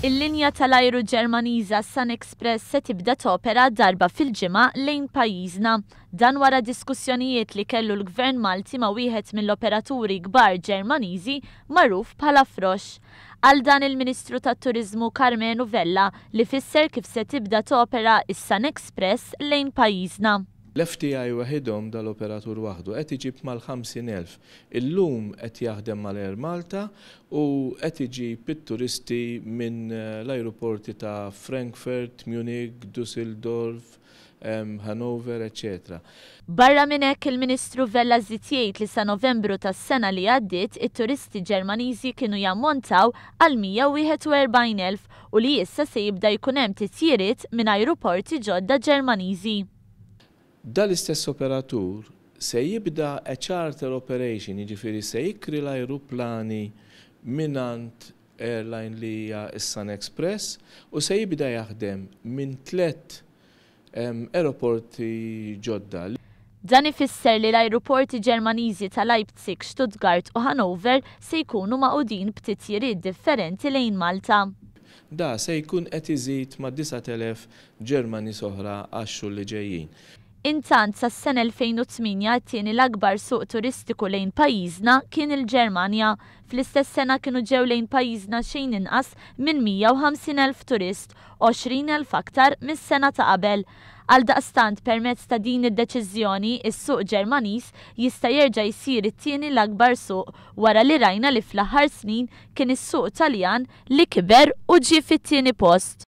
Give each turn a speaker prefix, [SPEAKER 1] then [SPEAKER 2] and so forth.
[SPEAKER 1] Il-linja tal-ajru Ġermaniża Sun Express se tibda topera darba fil-ġimgħa lejn pajjiżna. Dan wara diskussjonijiet li kellu l-Gvern Malti ma' wieħed mill-operaturi kbar Ġermaniżi magħruf bħala Frosch. Qal dan il-Ministru tat-Turiżmu Karmenu Vella li fisser kif se tibda topera s-Sun Express lejn pajjiżna.
[SPEAKER 2] L-FTI waħidhom, dal-operatur waħdu, qed iġib mal-50,000. Illum qed jaħdem mal-Air Malta u qed iġib it-turisti minn l-ajruporti ta' Frankfurt, Munich, Dusseldorf, Hannover, eċċetera.
[SPEAKER 1] Barra minn hekk, il-Ministru Vella żied jgħid li sa Novembru tas-sena li għaddiet, it-turisti Ġermaniżi kienu jammontaw għal 141,000 u li issa se jibda jkun hemm titjiriet minn ajruporti ġodda Ġermaniżi.
[SPEAKER 2] Dal-istess operatur se jibda a charter operation, jiġifieri se jikri l-ajruplani mingħand airline li hija s-Sun Express u se jibda jaħdem minn tlett aeroporti ġodda.
[SPEAKER 1] Dan ifisser li l-ajruporti Ġermaniżi ta' Leipzig, Stuttgart u Hannover se jkunu magħqudin b'titjiriet differenti lejn Malta.
[SPEAKER 2] Da se jkun qed iżid ma' 9,000 Ġermaniż oħra għax-xhur li ġejjin.
[SPEAKER 1] Intant, sas-sena 2008 it-tieni l-akbar suq turistiku lejn pajjiżna kien il-Ġermanja. Fl-istess sena kienu ġew lejn pajjiżna xejn inqas minn 150,000 turist, 20,000 aktar mis-sena ta' qabel. Għaldaqstant, permezz ta' din id-deċiżjoni, is-suq Ġermaniż jista' jerġa' jsir it-tieni l-akbar suq wara li rajna li fl-aħħar snin kien is-suq Taljan li kiber u ġie fit-tieni post.